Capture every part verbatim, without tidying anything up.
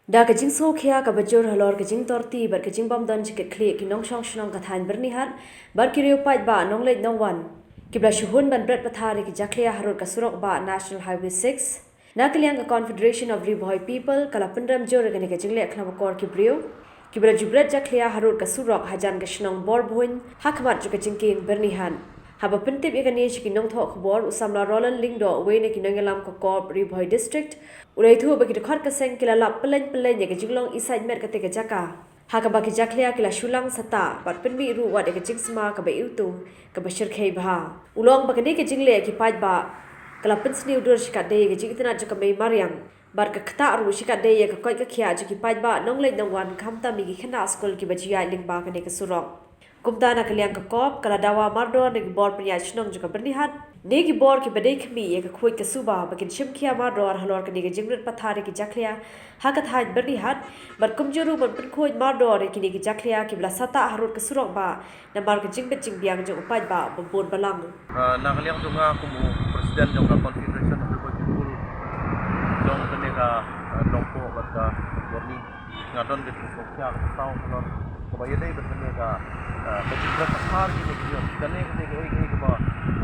Da ka jingsngewkhia kaba jur halor ka jingtorti bad ka jingbym don jingkitkhlieh ki nongshong shnong ka thaiñ Byrnihat bad ki riew paidbah nongleit nongwan kiba la shu hun ban bret pathar ïa ki jakhlia harud ka surok bah National Highway six. Na ka liang ka Confederation of Ri Bhoi People ka la pynrem jur ïa kane ka jingleh khlem akor ki briew kiba la ju bret jakhlia harud ka surok hajan ka shnong Borbhuiñ ha khmat jong ka jingkieng Byrnihat. Haba pyntip ïa kane sha ki nongthoh khubor, u samla Roland Lyngdoh, uwei na ki nongïalam ka CORP Ri Bhoi District, u la ïathuh ba ki dkhot ka seng ki la lap pyllein pyllein ïa ka jinglong isaitmet kata ka jaka, ha kaba ki jakhlia ki la shu lang satah bad pynmih ruh wat ïa ka jingsma kaba iwtung kaba shyrkhei bha. U la ong ba kane ka jingleh ki paidbah ka la pynsniew dur shikatdei ïa ka jingitynnad jong ka mei mariang bad ka ktah ruh shikatdei ïa ka koit ka khiah jong ki paidbah nongleit nongwan, khamtam ïa ki khynnah skul kiba ju ïaid lyngba kane ka surok. Kumta na ka liang ka CORP ka la dawa mardor na ki bor pynïaid shnong jong ka Byrnihat ne ki bor kiba dei khmih ïa ka khuid ka suba ba kin shim khia mardor halor kane ka jingbret pathar ïa ki jakhlia ha ka thaiñ Byrnihat bad kumjuh ruh ban pynkhuid mardor ïa kine ki jakhlia kiba la satah harud ka surok bah namar ka jingbit jingbiang jong u paidbah ba bun balang. Ah, na ka liang jong nga kum u president jong ka Confederation of Ri Bhoi People jong kane ka, ah, Nongpoh bad ka Borni, nga don ka jingsngewkhia kaba saw halor kaba ïadei bad kane ka, ah, ka jingbret pathar kine ki jong kane, kane ka ei ka ei kaba,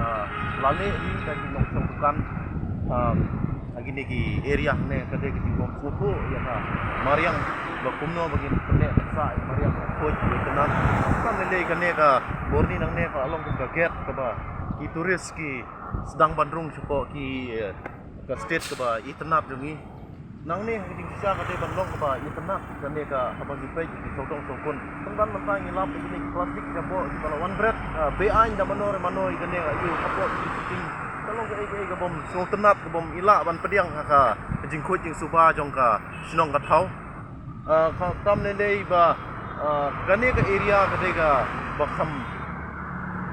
ah, la leh hi da ki nongshong dukan, ah, ha kine ki area hangne, ka dei ka jingbym sngewthuh ïa ka mariang ba kumno ba ngin pynneh pynsah ïa ka mariang, khuid ïa ka itynnad. Kam lei lei kane ka Borni nangne ka long kum ka gate kaba ki tourist ki sdang ban rung shapoh ki, eh, ka state kaba itynnad jong ngi. Nangne ha ka jingshisha ka dei ban long kaba itynnad kane ka haba ngi peit ki sawdong sawkun. Tang ban mynta ngi lap ïa kine ki plastik shapoh kiba la wan bret, ah, beaiñ da mano re mano ïa kane ka ïa shapoh ki shooting. Ka long kaei kaei kabym sngewtynnad, kabym i lah ban pdiang ha ka jingkhuid jingsuba jong ka shnong ka thaw. Ah, khamtam lei lei ba, ah, kane ka area ka dei kaba kham,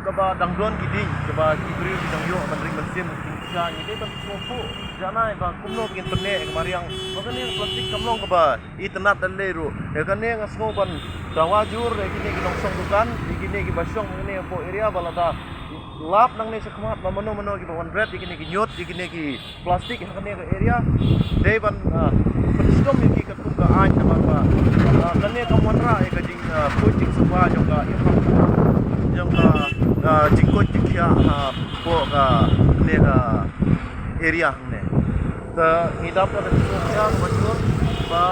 kaba dang don ki dieng kaba ki briew ki dang ïoh ban ring mynsiem ha ka jingshisha. Ngi dei ban sngewthuh janai ba kumno ba ngin pynneh ïa ka mariang. Ba kane ka plastik kam long kaba itynnad lei lei ruh. Ïa kane nga sngew ban dawa jur ïa kine ki nongshong dukan, ïa kine kiba shong ha kane ka area ba lada lap nangne shakhmat ba mano mano kiba wan bret ïa kine ki ñiut, ïa kine ki plastik ha kane ka area, dei ban, ah, pynshitom ïa ki katkum ka aiñ namar ba, ah, kane kam wanrah ïa ka jing, ah, khuid jingsuba jong ka, jong ka, ah, jingkoit jingkhiah hapoh kane ka area hangne. Te ngi dap da ka jingsngewkhia kaba jur ba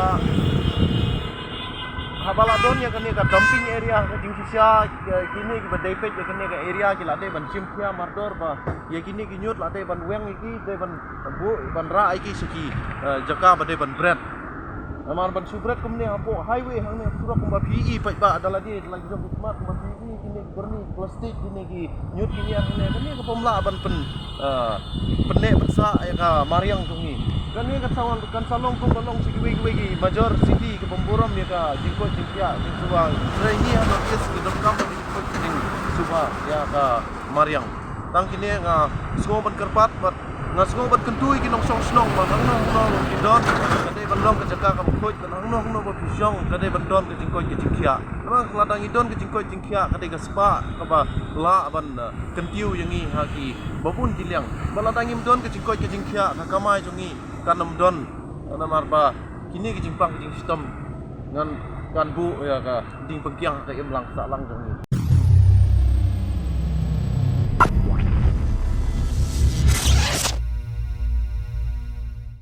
haba la don ïa kane ka dumping area ha ka jingshisha, ïa kine kiba dei peit ïa kane ka area ki la dei ban shim khia mardor ba ïa kine ki ñiut la dei ban weng ïa ki, dei ban buh ban rah ïa ki sha ki, eh, jaka ba dei ban bret. Namar ban shu bret kumne hapoh highway hangne surok kumba phi i paidbah, da lade da la ki jong ki khmat kumba phi i kine ki byrni ki plastik, kine ki ñiut ki ñiar hangne, kane ka bym lah ban pyn, eh, pynneh pynsah ïa ka mariang jong ngi. Kane kan sa wan, kan sa long kum ka long sha kiwei kiwei ki major city ka bym burom ïa ka jingkoit jingkhiah jingsuba. Hynrei ngi ha North East ngi donkam ka jingkoit jingsuba ïa ka mariang. Tang kine nga sngew ban kyrpad bad nga sngew ban kyntu ïa ki nongshong shnong ba hangno hangno ki don, ka dei ban long ka jaka kaba khuid, bad hangno hangno ba phi shong ka dei ban don ka jingkoit ka jingkhiah. Namar lada ngi don ka jingkoit jingkhiah ka dei ka spah kaba lah ban, eh, kyntiew ïa ngi ha kiba bun ki liang. Bad lada ngim don ka jingkoit ka jingkhiah, ka kamai jong ngi kan ym don. Namar ba kine ki jingpang ki jingshitom ngan kan buh ïa ka jingpyngkiang ha ka imlang sahlang jong ngi.